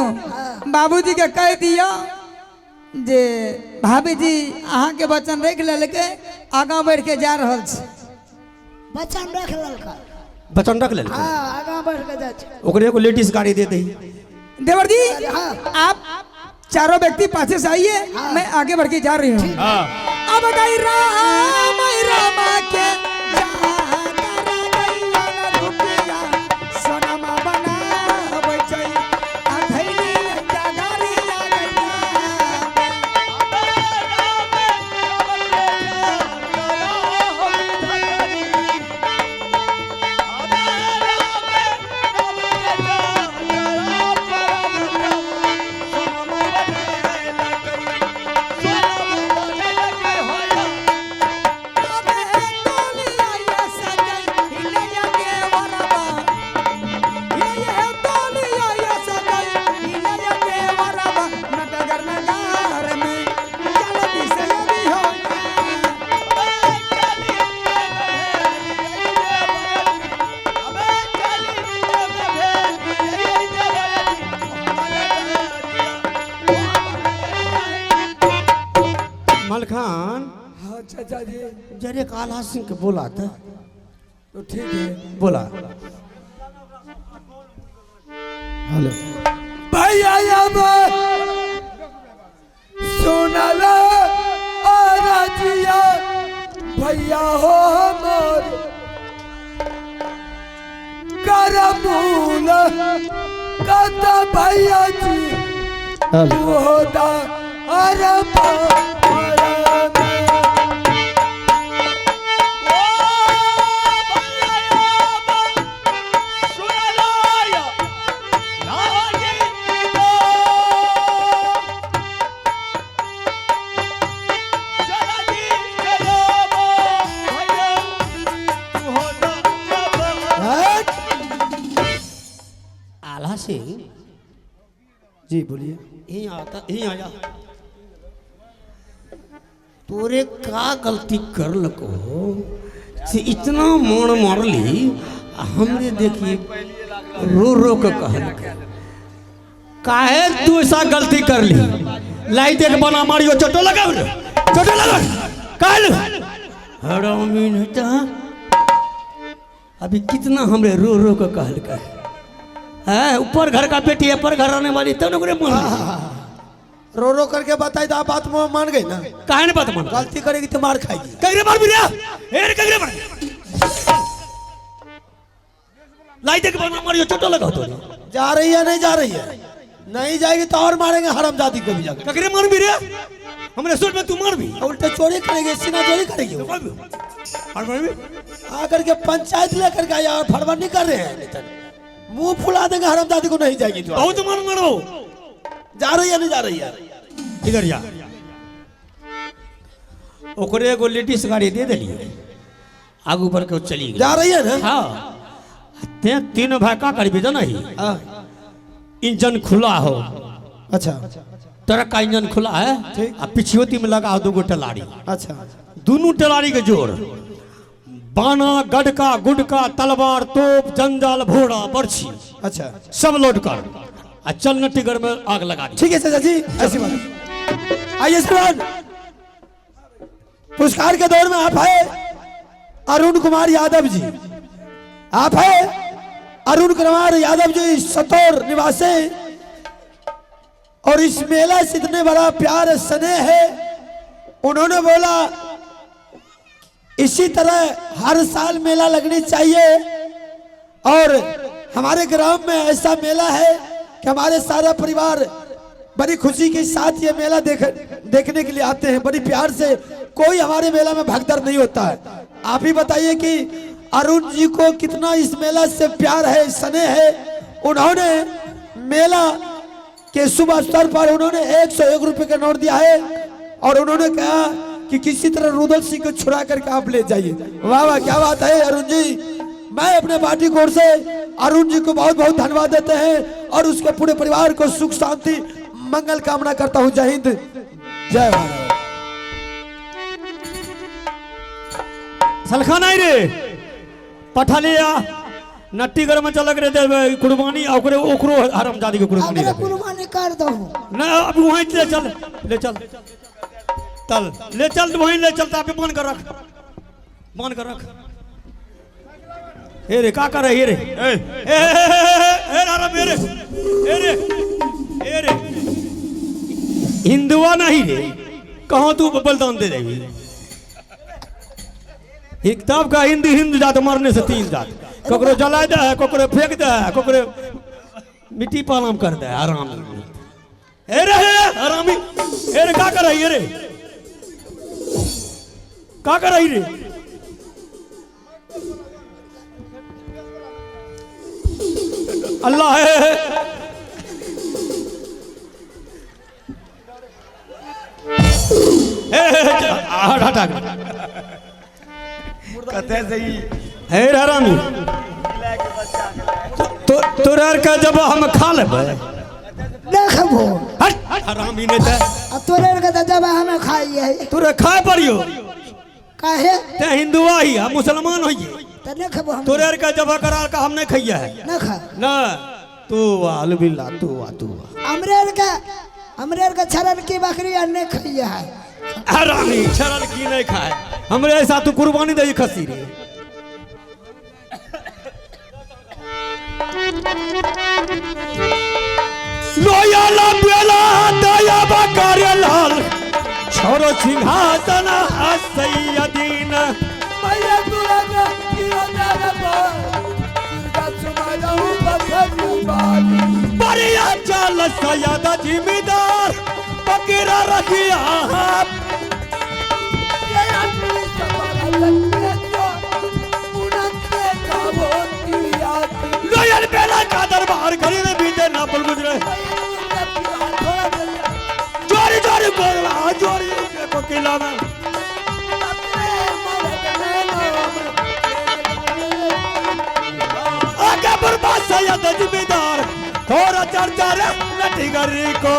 नु बाबूजी के कह दियो जे भाभी जी अहाँ के वचन रख लेलकै, आगाँ बढ़ के जा रहल छी। वचन रख लेलकै। वचन रख लेलकै। हाँ, आगाँ बढ़ के जाइ छै। ओकरे एगो लेडीज गाड़ी दे दही। देवर जी हाँ। आप चारों व्यक्ति पाछे से आइए, मैं आगे बढ़ के जा रही हूँ। हाँ। अब गई राम रामा के जातरा गैया न रुकिया, सोनमा बनाबै छै, आ धैली जगरिया गैया। अबे तोलिया ये सजई हिलैया देवरबा, ये तोलिया ये सजई हिलैया देवरबा, नटगर नगार में चल दिसय बिहोया। मलखान। हाँ चाचा जी। जरे काला सिंह के बोला था। तो ठीक है बोला। हेलो भैया अब सुनल राजिया भैया हो मोर करमूल कत भैया जी होता अरे आला सिंह जी बोलिए। यहीं आता, यहीं आ जा। तोरे का गलती कर लको से इतना मोड़ मारली, आ हमरे देखिए रो रो के कहल काहे तू ऐसा गलती कर ली, लाई देख बना मारियो चोटो लगा चोटो लगा काहे हरामी नहीं था। अभी कितना हमरे रो रो के कहल का है, ऊपर घर का बेटी है, ऊपर घर आने वाली तब ओकरे मन रो रो करके बताई तो आप बात मान गई ना। काहे ने बात मान? गलती करेगी तो मार खाएगी। कगरे मार बिया ए रे कगरे मार लाई देख बना मारियो चोटो लगा तो जा रही है नहीं जा रही है, नहीं जाएगी तो और मारेंगे हरामजादी को भी जाकर। कगरे मार भी रे हमरे सोच में तू मार भी उल्टे चोरी करेगी, सीना चोरी करेगी। और मार भी आकर के पंचायत लेकर के आया और फड़बड़ कर रहे हैं, नहीं मुंह फुला देंगे हरामजादी को, नहीं जाएगी तो। बहुत मार मारो। जा रही है नहीं जा रही है? इधर जा। ओकरे एगो लेडीज गाड़ी दे देलिए, आगू बढ़ के चली गई। जा रही है ना? हाँ। ते तीनों भाई का करबी जाना ही। हाँ। इंजन खुला हो। अच्छा। ट्रक का इंजन खुला है। ठीक। आ पिछुअती में लगा हो दूगो टलारी। अच्छा। दोनों टलारी के जोड़ बाना गड़का गुडका तलवार तोप जंजाल भोड़ा बर्छी। अच्छा। सब लोड कर आ चल नटीगढ़ में आग लगा दी। ठीक है चाचा जी, ऐसी बात। आइए श्रीमान, पुरस्कार के दौर में आप है अरुण कुमार यादव जी, आप है अरुण कुमार यादव जी सतौर निवासी, और इस मेला से इतने बड़ा प्यार स्नेह है। उन्होंने बोला इसी तरह हर साल मेला लगनी चाहिए, और हमारे ग्राम में ऐसा मेला है कि हमारे सारा परिवार बड़ी खुशी के साथ ये मेला देखने के लिए आते हैं, बड़ी प्यार से। कोई हमारे मेला में भगदड़ नहीं होता है। आप ही बताइए कि अरुण जी को कितना इस मेला से प्यार है, स्नेह है। उन्होंने मेला के शुभ अवसर पर उन्होंने 101 रुपये का नोट दिया है, और उन्होंने कहा कि किसी तरह रुदल सिंह को छुड़ा करके आप ले जाइए। वाह वाह, क्या बात है अरुण जी। मैं अपने पार्टी की ओर से अरुण जी को बहुत बहुत धन्यवाद देते हैं और उसके पूरे परिवार को सुख शांति मंगल कामना करता हूं। जय हिंद, जय भारत। सलखान आई रे पठा लिया नट्टीगर में चलक रे देबै कुर्बानी आ ओकरे ओकरो हरामजादी के कुर्बानी अगरे देबै। कुर्बानी कर दहु। ना अब वहीं ले चल, ले चल तल ले चल, वहीं ले चल, तापे बांध कर रख, बांध कर रख। हे रे का कर रही रे? ए ए ए राम रे, ए रे ए रे हिंदुआ नहीं रे, कहाँ तू बलिदान दे देगी? किताब का हिंद हिंद जात मरने से तीन जात, ककरो जला दे है, ककरो फेंक दे है, ककरो मिट्टी पालाम कर दे है, हरामी। ए रे हरामी, ए रे का कर रही रे, का कर रही रे? अल्लाह है। हट हट हट। कते से ई हे हरामी, तो तोरा के जब हम खा लेबै। देखबो। हट हरामी नहीं ते। आ तोरे के तो जब हमें खाइए। तोरे खाए पड़ियो। काहे? ते हिंदुआ ही हम मुसलमान होइए। तो देखबो हम। तोरे के जब करा के हम नहीं खाइए है। न खा। ना तू वाह अलबिल्ला तू वाह तू वाह। हमरे के छरल की बकरी और नहीं खाइए है। हरामी छरल की नहीं खाए, हमरे ऐसा तू कुर्बानी दे खसी रे। लोया ला बेला दया बकर लाल छोरो सिंहासन सैयदीन। मैया दुर्गा की दुर्गा सुमाया बाली। बरिया चल सैयद जिम्मेदार बकरा रखिया। लोयल बेला का दरबार घड़ी में बीते ना पल गुजरे। जोरी जोरी बोलवा जोरी के कोकिला में। आगे बर्बाद सैयद जिम्मेदार थोड़ा चर्चा रे लठी गरी को।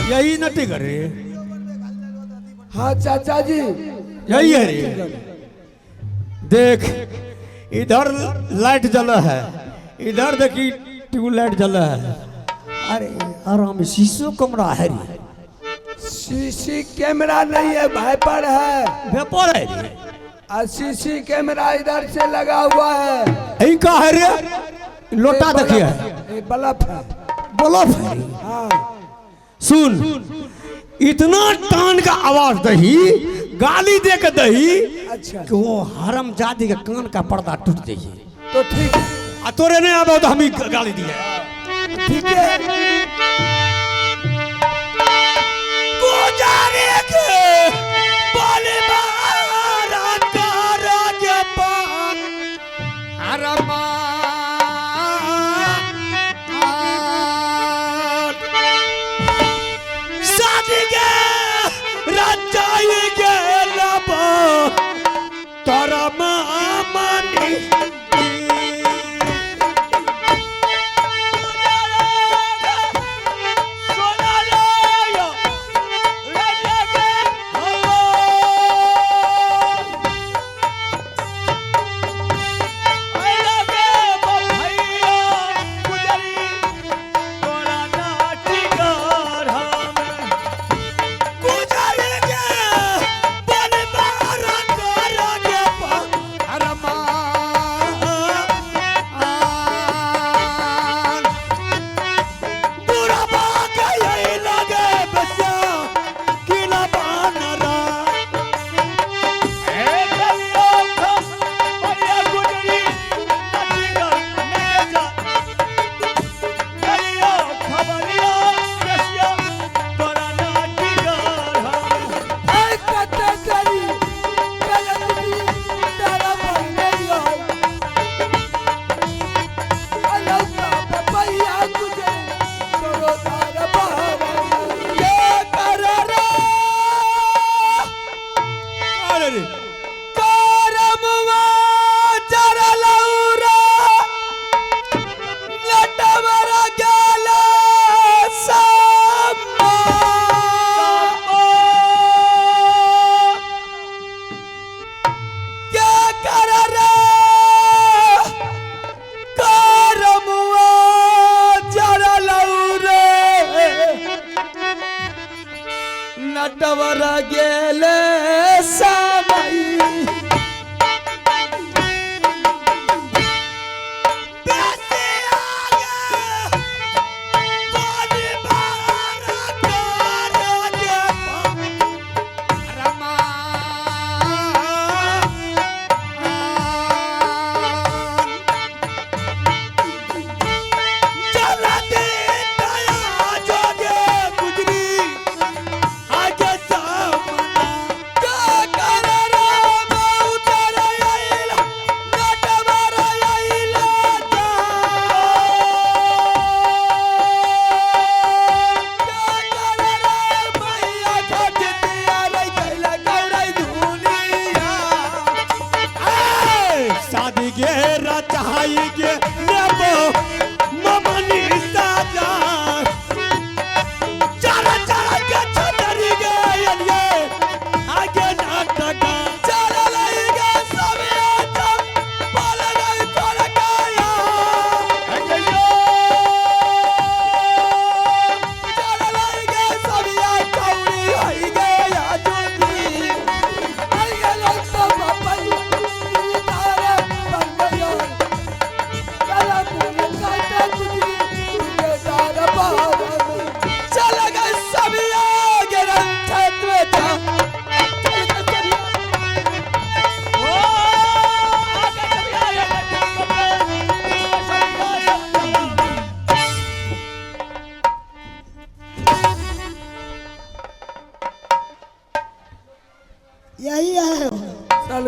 यही नटी गरी। हाँ चाचा जी यही है रे। देख इधर लाइट जला है, इधर देखी ट्यूबलाइट जला है। अरे आराम शीशो कमरा है रे। सीसी कैमरा नहीं है, वाइपर है। वेपर है रे। और सीसी कैमरा इधर से लगा हुआ है। यही का है रे? लोटा देखिए, ये बल्ब है। बल्ब है। हाँ सुन, इतना टान का आवाज दही, गाली दे के दही। अच्छा कि वो हरामजादी के कान का पर्दा टूट जाइए। तो ठीक है। आ तोरे नहीं आबो तो हम ही गाली दिए। ठीक है। गुजारे के बाले बारा कारा के पान हरमा शादी के रचाई के लब तोरा मामनी।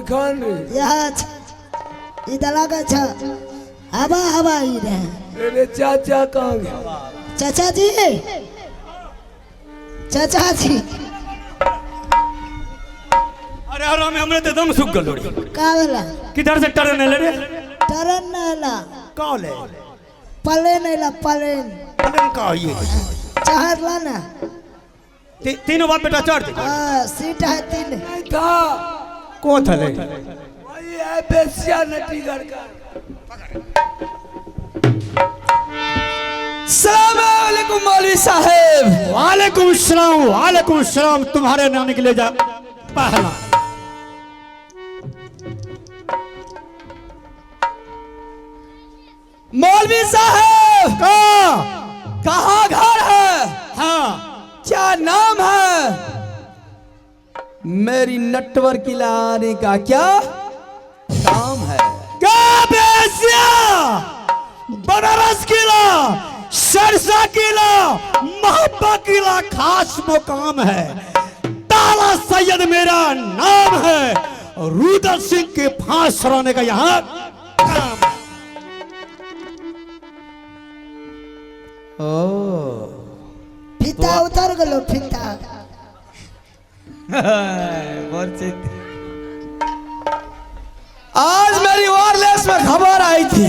केखन रे? यहाँ छ। ई दला का छ। हवा हवा ही रहे। रे चाचा कहाँ गया? चाचा जी, चाचा जी। अरे हरामी, हमरे तो दम सूख गलो रे। का भेला? किधर से टरन एले रे? टरन न एला। का ले? प्लेन एला, प्लेन। प्लेन का ये? चढ़ला ना। तीनों बाप बेटा चढ़ दे। हाँ, सीट है तीन। नहीं था। कौन था ले? वही है बेसिया नटीगढ़ का। सलाम अलैकुम मौलवी साहेब। वालेकुम सलाम, वालेकुम सलाम। तुम्हारे नाम के लिए जा पहला। मौलवी साहेब का कहाँ घर है? हाँ। क्या नाम है? मेरी नटवर किला आने का क्या काम है? क्या बेसिया? बनारस किला, सरसा किला, मोहब्बा किला खास मुकाम है। ताला सैयद मेरा नाम है। रुदल सिंह के फांस छुड़ाने का यहाँ काम है। ओ फीता उतर गलो, फीता। आज मेरी वायरलेस में खबर आई थी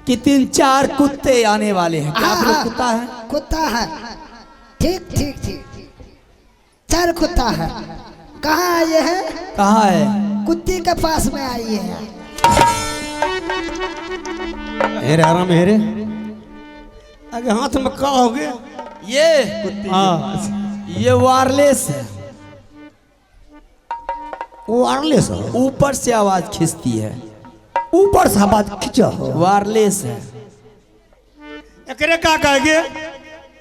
कि 3-4 कुत्ते आने वाले हैं। क्या आप लोग कुत्ता है? कुत्ता है। ठीक ठीक ठीक, 4 कुत्ता है। कहाँ आए हैं? कहाँ है? कुत्ती के पास में आई है। हेरे आराम हेरे, आगे हाथ में का हो गया? ये हाँ। ये वायरलेस है। वायरलेस है? ऊपर से आवाज खींचती है। ऊपर से आवाज खींचा। वायरलेस है। एकरे का कहेंगे?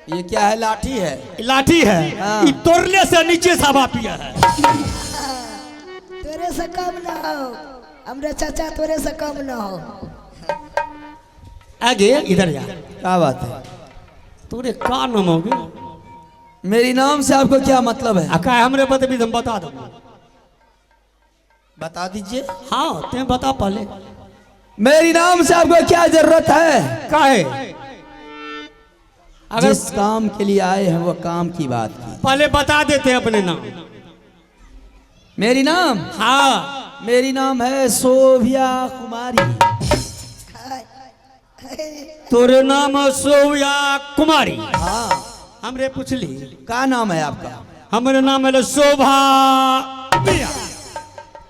ये क्या है? लाठी है। लाठी है। हाँ। ये तोड़ने से नीचे से हवा पिया है। तोरे से कम ना हो हमरे चाचा, तोरे से कम ना हो। आगे इधर जा। क्या बात है? तोरे का नाम हो गया? मेरी नाम से आपको क्या मतलब है? अका हमरे बतबी हम बता दो। बता दीजिए। हाँ ते बता पहले। मेरी नाम से आपको क्या जरूरत है? काहे? अगर जिस काम के लिए आए हैं वो काम की बात की। पहले बता देते हैं अपने नाम। मेरी नाम? हाँ। मेरी नाम है शोभिया कुमारी। तोरे नाम शोभिया कुमारी। हाँ। हमरे पूछली का नाम है आपका? हमरे नाम है शोभा मिया।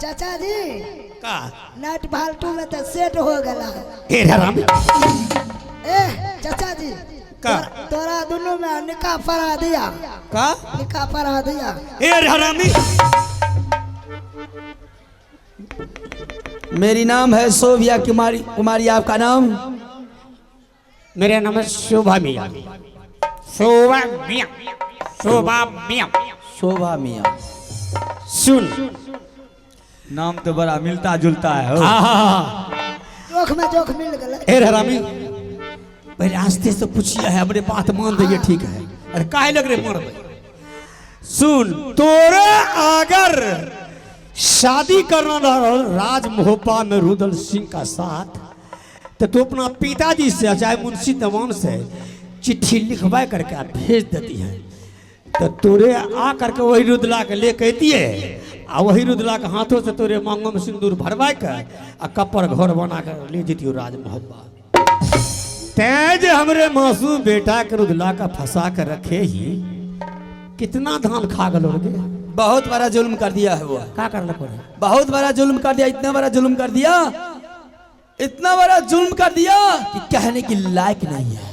चाचा जी का नट फालतू में तो सेट हो गया। हे राम। ए चाचा जी का तोरा दोनों में निकाह पढ़ा दिया। का निकाह पढ़ा दिया। हे हरामी। मेरी नाम है शोभिया कुमारी। कुमारी आपका नाम? मेरा नाम है शोभा मिया। शोभा मिया, शोभा मिया, शोभा मिया। सुन नाम तो बड़ा मिलता जुलता है। हो। हाँ। जोख में जोख मिल गया। हे हरामी पहले आस्ते से पूछिए है, अपने बात मान दे ठीक है। अरे काहे लग रहे मोर? सुन तोरे अगर शादी करना राज मोहब्बा में रुदल सिंह का साथ तो तू अपना पिताजी से चाहे मुंशी दीवान से चिट्ठी लिखवा करके आप भेज देती है तो तोरे आ करके वही रुदला के ले कहती है आ वही रुदला के हाथों से तोरे मांगों में सिंदूर भरवा के आ कपर घर बना कर ले जेती राज मोहब्बा। तेज हमरे मासूम बेटा के रुदला का फंसा कर रखे ही कितना धान खा गलो रे। बहुत बड़ा जुल्म कर दिया है वो। का कर लको रे? बहुत बड़ा जुल्म कर दिया, इतना बड़ा जुल्म कर दिया, इतना बड़ा जुल्म कर दिया कि कहने की लायक नहीं है।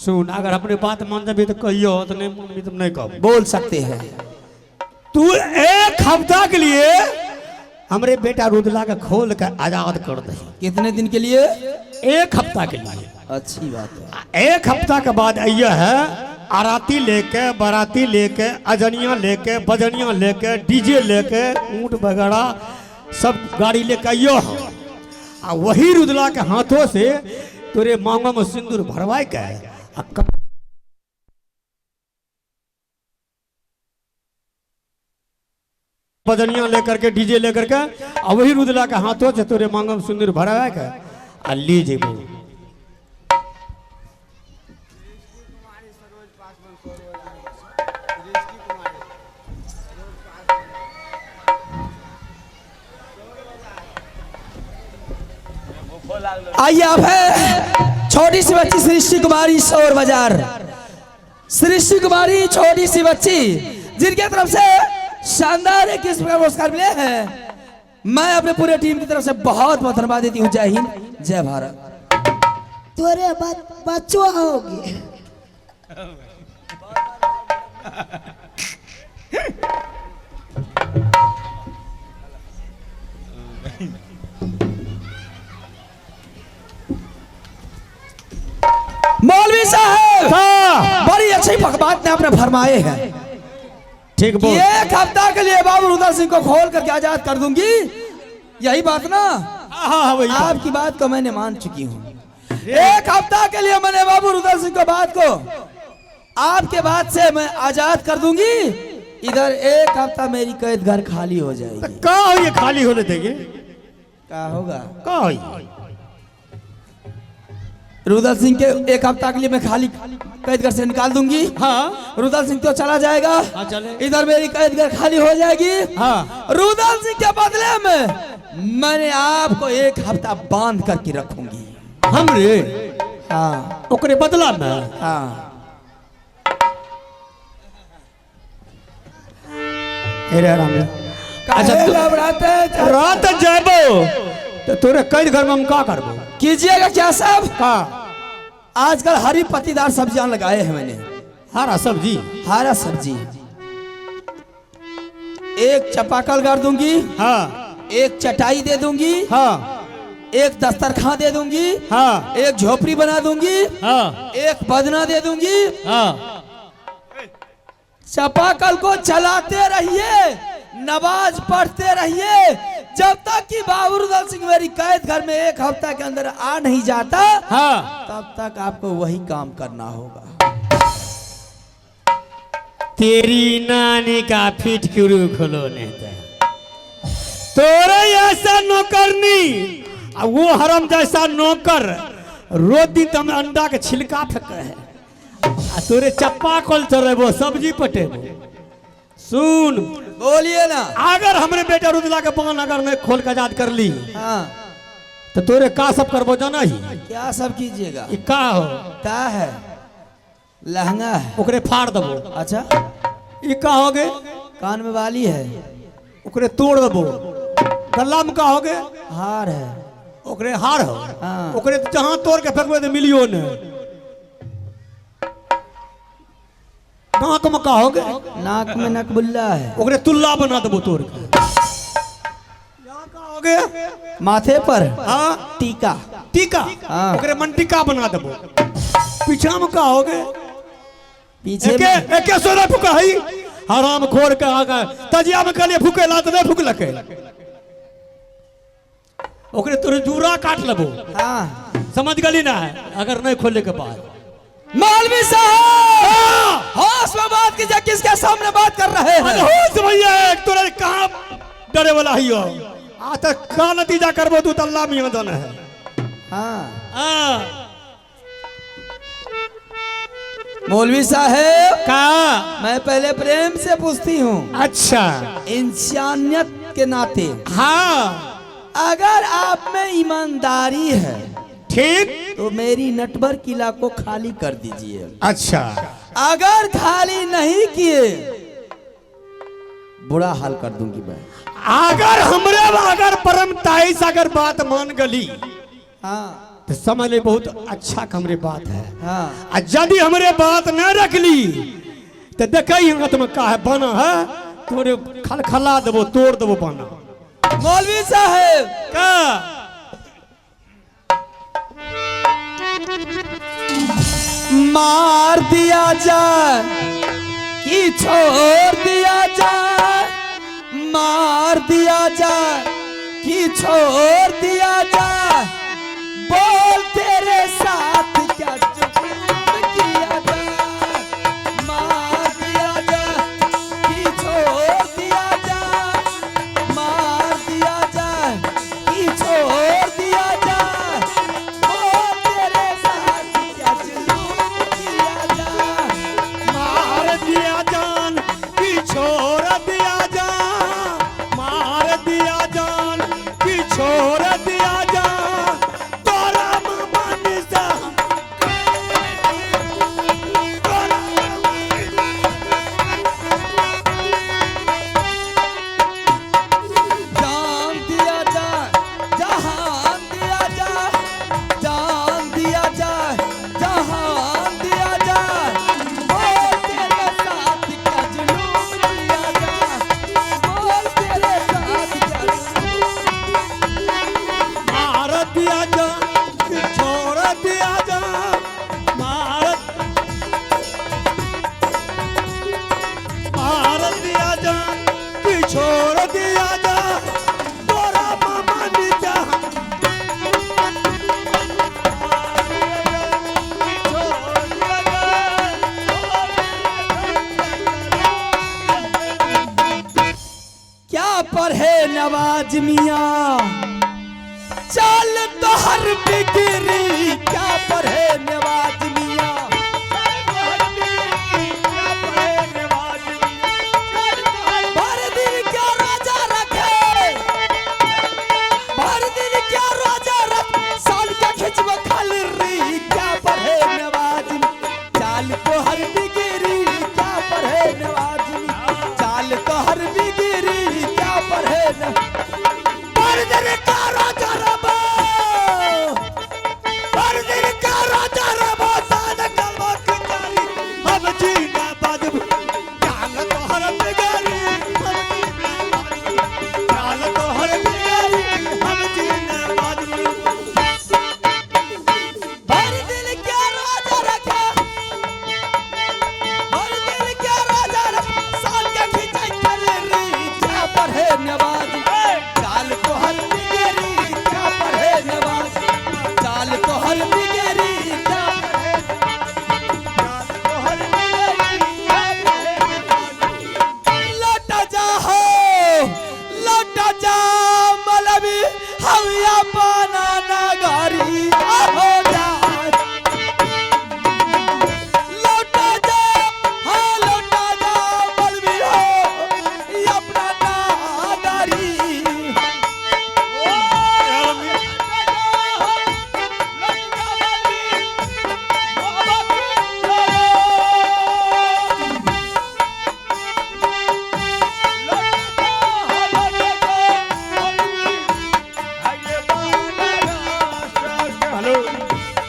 सुन अगर अपने बात मान जाबी तो कहियो, तो नहीं मानबी तो नहीं कहो। बोल सकते हैं। तू एक हफ्ता के लिए हमरे बेटा रुदला के खोल के आजाद कर दे। कितने दिन के लिए? एक हफ्ता के लिए। अच्छी बात है। एक हफ्ता के बाद आइए है आराती लेके, बाराती लेके, अजनिया लेके, बजनिया लेके, डीजे लेके, ऊँट वगैरह सब गाड़ी लेके आइयो। आ वही रुदला के हाथों से तोरे मांगों में सिंदूर भरवाए के आ बजनिया लेकर के डीजे लेकर के आ वही रुदला के हाथों से तोरे मांगम सिंदूर भरावे के आ ले जेबो। आइए आप है छोटी सी बच्ची सृष्टि कुमारी शोर बाजार, सृष्टि कुमारी छोटी सी बच्ची जिनके तरफ से शानदार 21 पुरस्कार मिले हैं। मैं अपने पूरे टीम की तरफ से बहुत बहुत धन्यवाद देती हूँ। जय हिंद, जय भारत। तोरे बच्चों होगी। मौलवी साहब बड़ी अच्छी बात ने आपने फरमाए हैं। ठीक बोल। एक हफ्ता के लिए बाबू रुद्र सिंह को खोल करके आजाद कर दूंगी, यही बात ना? हाँ, वही बात। आपकी बात को मैंने मान चुकी हूँ। एक हफ्ता के लिए मैंने बाबू रुद्र सिंह को बात को आपके बात से मैं आजाद कर दूंगी। इधर एक हफ्ता मेरी कैद घर खाली हो जाएगी। का ये खाली होने देंगे? क्या होगा? का रुदल सिंह के एक हफ्ता के लिए मैं खाली कैद घर से निकाल दूंगी। हाँ। रुदल सिंह तो चला जाएगा। हाँ, चले। इधर मेरी कैद घर खाली हो जाएगी। हाँ। रुदल सिंह के बदले में मैंने आपको एक हफ्ता बांध करके रखूंगी। हमरे? हाँ। ओकरे बदला में? हाँ। अच्छा रात जाबो तो तोरे कैद घर में हम का करबो? कीजिएगा क्या साहब? का आजकल हरी पत्तीदार सब्जियां लगाए हैं मैंने। हरा सब्जी? हरा सब्जी। एक चपाकल कर दूंगी। हाँ। एक चटाई दे दूंगी। हाँ। एक दस्तरखान दे दूंगी। हाँ। एक झोपड़ी बना दूंगी। हाँ। एक बदना दे दूंगी। हाँ। चपाकल को चलाते रहिए, नमाज पढ़ते रहिए, जब तक कि बाबू रुदल सिंह मेरी कैद घर में एक हफ्ता के अंदर आ नहीं जाता। हाँ। तब तक आपको वही काम करना होगा। तेरी नानी का फिट क्यों खोलो नहीं तोरे ऐसा नौकरनी वो हरम जैसा नौकर रोज दिन तुम अंडा के छिलका फेंक है आ तोरे चप्पा कल चढ़ेबो सब्जी पटेबो। सुन बोलिए ना, अगर हमरे बेटा रुदला के बांध अगर नहीं खोल के आजाद कर ली। हाँ। तो तोरे का सब करबो जाना ही? क्या सब कीजिएगा? ई का हो? का है? लहंगा है। ओकरे फाड़ दबो। अच्छा। ई का हो गए? कान में बाली है। ओकरे तोड़ दबो। गला में का हो गए? हार है। ओकरे हार हो। हाँ। ओकरे जहां तोड़ के फेंकबे तो मिलियो ने। नाक में का हो गए? नाक में नकबुल्ला है। ओकरे तुल्ला बना दबो तोड़ के। यहाँ का हो गए? माथे पर। हाँ। टीका। टीका। हाँ। ओकरे मनटीका बना दबो। पीछा में का हो गए? पीछे एके एके सोना फूका है हराम खोर के आगा तजिया में कहलिए फूके ला तो नहीं फूकलके। ओकरे तोरे जूरा काट लेबो। हाँ। समझ गली ना है अगर नहीं खोले के बाद। मौलवी साहब होश में बात कीजिए, किसके सामने बात कर रहे हैं? होश भैया तोरे कहां डरे वाला ही हो। आ त का नतीजा करबो तू त अल्लाह मियां जाने है। हाँ। हाँ। मौलवी साहब का मैं पहले प्रेम से पूछती हूँ। अच्छा। इंसानियत के नाते। हाँ। अगर आप में ईमानदारी है ठीक तो मेरी नटवर किला को खाली कर दीजिए। अच्छा। अगर खाली नहीं किए बुरा हाल कर दूंगी मैं। अगर हमरे अगर परम ताइस अगर बात मान गली। हाँ। तो समझ ले बहुत अच्छा हमरे बात है। हाँ। आ यदि हमरे बात न रख ली तो देखई हाथ में का है बना है तोरे खलखला देबो तोड़ देबो बना। मौलवी साहब का मार दिया जाए कि छोड़ दिया जाए, मार दिया जाए कि छोड़ दिया जाए, बोल तेरे साथ क्या जुर्म किया जाए, मार दिया जाए कि छोड़ दिया जाए, जा, छोड़ दिया जा, मार मार दिया जा, कि छोड़ दिया जा, तोरा मामा नीचा। क्या पढ़े नवाज मियाँ, चल तोहर बिगड़ी। क्या पढ़े नवाज मियाँ, भर दिन क्या राजा रखे, भर दिन क्या राजा रख, साल का खिंचवा खाली री। क्या पढ़े नवाज मियाँ, चाल तोहर बिगड़ी। क्या पढ़े नवाज मियाँ, चाल तोहर बिगड़ी। क्या पढ़े न भर दिन का राजा रबो, भर दिन का राजा रबो, साल कलवा खिचारी। हम जीना बाजब, चाल तोहर बिगड़ी, हम जीना बाजब, चाल तोहर बिगड़ी, हम जीना बाजब। भर दिल क्या राजा रखा, भर दिल क्या राजा रखा, साल का खिंचाई कर री। क्या पढ़े नवाज, चाल तो हर बिगड़ी। क्या पढ़े नवाज, चाल तो हर बिगड़ी। क्या पढ़े लौट जा हो, लौट जा मलबी, हविया पाना नगरी हो जा। लौटा जा, हाँ लौटा जा मलबी हो, ये अपना नागरी।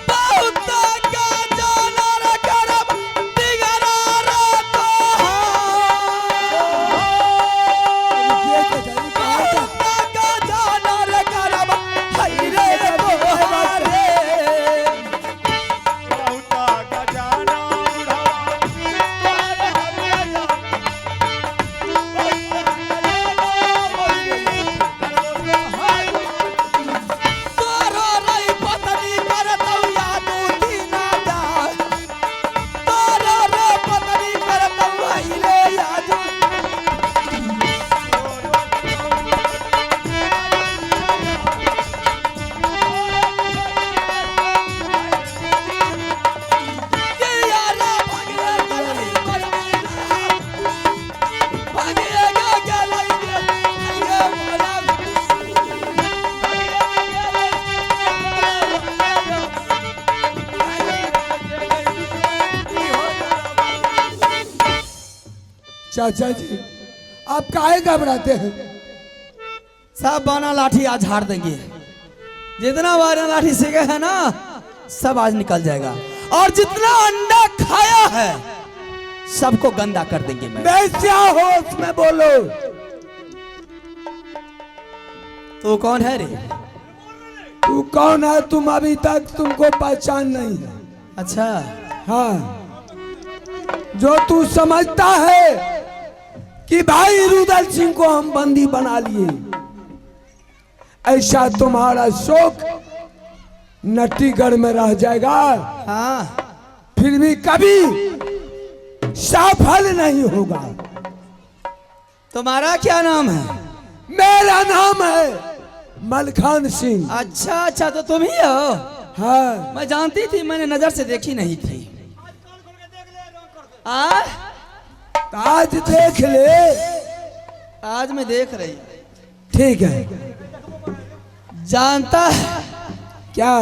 बहुत का जाना रे करम बिगड़ा रे तोहार। बहुत का जाना रे करम हाय रे तोहारे। तोरो रई पतनी करतौ या दू तीना जा, तोरो रे पतनी करतौ हाय रे या दू। के यारा भागे गलई भागे गा गलई गे गे मोला। चाचा जी आप काहे घबराते हैं? सब बाना लाठी आज हार देंगे, जितना बाना लाठी सीखे है ना सब आज निकल जाएगा, और जितना अंडा खाया है सबको गंदा कर देंगे। मैं बेस्या होश में बोलो। तू कौन है रे? तू कौन है? तुम अभी तक तुमको पहचान नहीं है। अच्छा हाँ, जो तू समझता है कि भाई रुदल सिंह को हम बंदी बना लिए, ऐसा तुम्हारा शोक नटीगढ़ में रह जाएगा। हाँ, फिर भी कभी सफल नहीं होगा। तुम्हारा क्या नाम है? मेरा नाम है मलखान सिंह। अच्छा अच्छा, तो तुम ही हो। हाँ, मैं जानती थी, मैंने नजर से देखी नहीं थी। आ आज देख ले। आज मैं देख रही। ठीक है। जानता है क्या?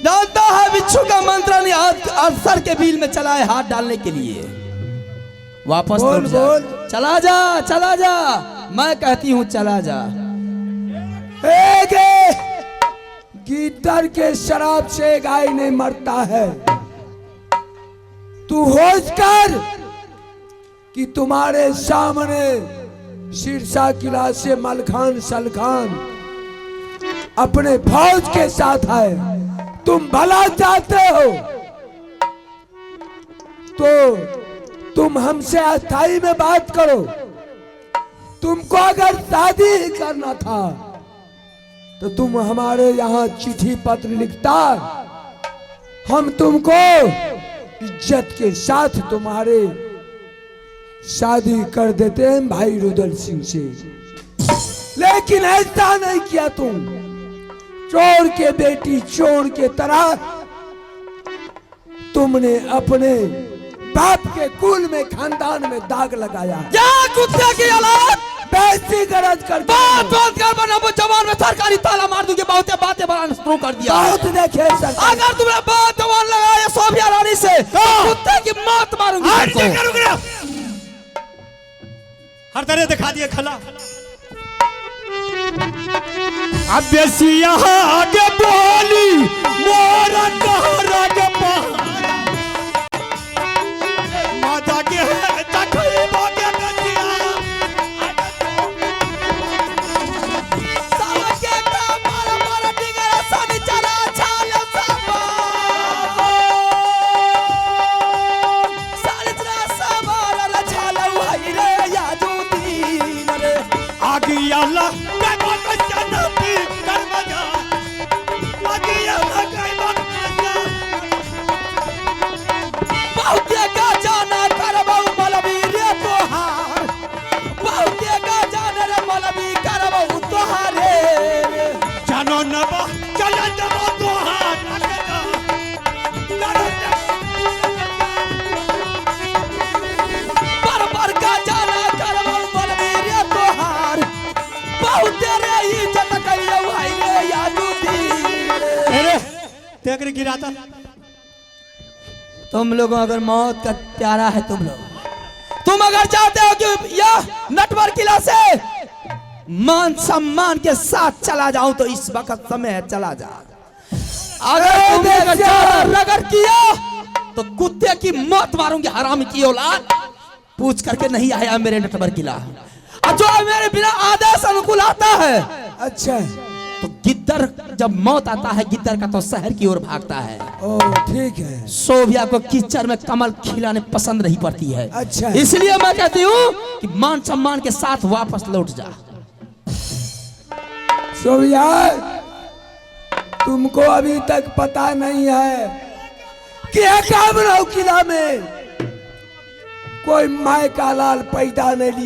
जानता है बिच्छू का मंत्र ने अफसर के बिल में चलाए हाथ डालने के लिए। वापस बोल, लौट जा। बोल। चला जा, चला जा, मैं कहती हूँ चला जा। एक गीदड़ के शराब से गाय नहीं मरता है। तू होश कर कि तुम्हारे सामने सिरसा किला से मलखान सलखान अपने फौज के साथ आए। तुम भला चाहते हो तो तुम हमसे अस्थाई में बात करो। तुमको अगर शादी ही करना था तो तुम हमारे यहाँ चिट्ठी पत्र लिखता, हम तुमको इज्जत के साथ तुम्हारे शादी कर देते हैं भाई रुदल सिंह से। लेकिन ऐसा नहीं किया। तुम चोर के बेटी चोर के तरह तुमने अपने बाप के कुल में खानदान में दाग लगाया। क्या कुत्ते की औलाद, बेइज्जती गरज कर बात बात कर बना वो जवान में सरकारी ताला मार दूंगी। बहुत बातें बनाना शुरू कर दिया। बहुत देखे सरकार। अगर तुमने बात जवान लगाया सोफिया रानी से तो कुत्ते की मौत मारूंगी तुमको। हर तरह दिखा दिए खला। अब बेसिया आगे बोली मोरा कहरा के माता के है तखई बाके बेसिया सबके का मारा मारा डिगरा सनी चला छाल सबा सालचरा सवार रे छाल भाई रे याजू दीन रे आगिया ला के बात जनती कर बजा आगिया ला के बात बहुते का जाना करबौ मलबी रे तोहार, बहुते का जाना रे मलबी करबौ तोहारे रे। जानो नबा चला जबो तोहार पर पर का जाना करबौ मलबी रे तोहार, बहुते रे इज्जत करियौ भाई रे याजू दीन रे। अरे तेरे गिराता। तुम लोगों अगर मौत का प्यारा है, तुम लोग तुम अगर चाहते हो कि यह नटवर किला से मान सम्मान के साथ चला जाऊं तो इस वक्त समय है चला जा। अगर तुमने अगर ज्यादा रगड़ किया तो कुत्ते की मौत मारूंगी हराम की औलाद। पूछ करके नहीं आया मेरे नटवर किला, और जो मेरे बिना आदेश अनुकूल आता है। अच्छा तो गिद्दर जब मौत आता है गिद्दर का तो शहर की ओर भागता है। ओ ठीक है। सोभिया को कीचड़ में कमल खिलाने पसंद नहीं पड़ती है। अच्छा। इसलिए मैं कहती हूँ कि मान सम्मान के साथ वापस लौट जा। सोभिया तुमको अभी तक पता नहीं है कि एकाबराव किला में कोई माय का लाल पैदा नहीं लिया।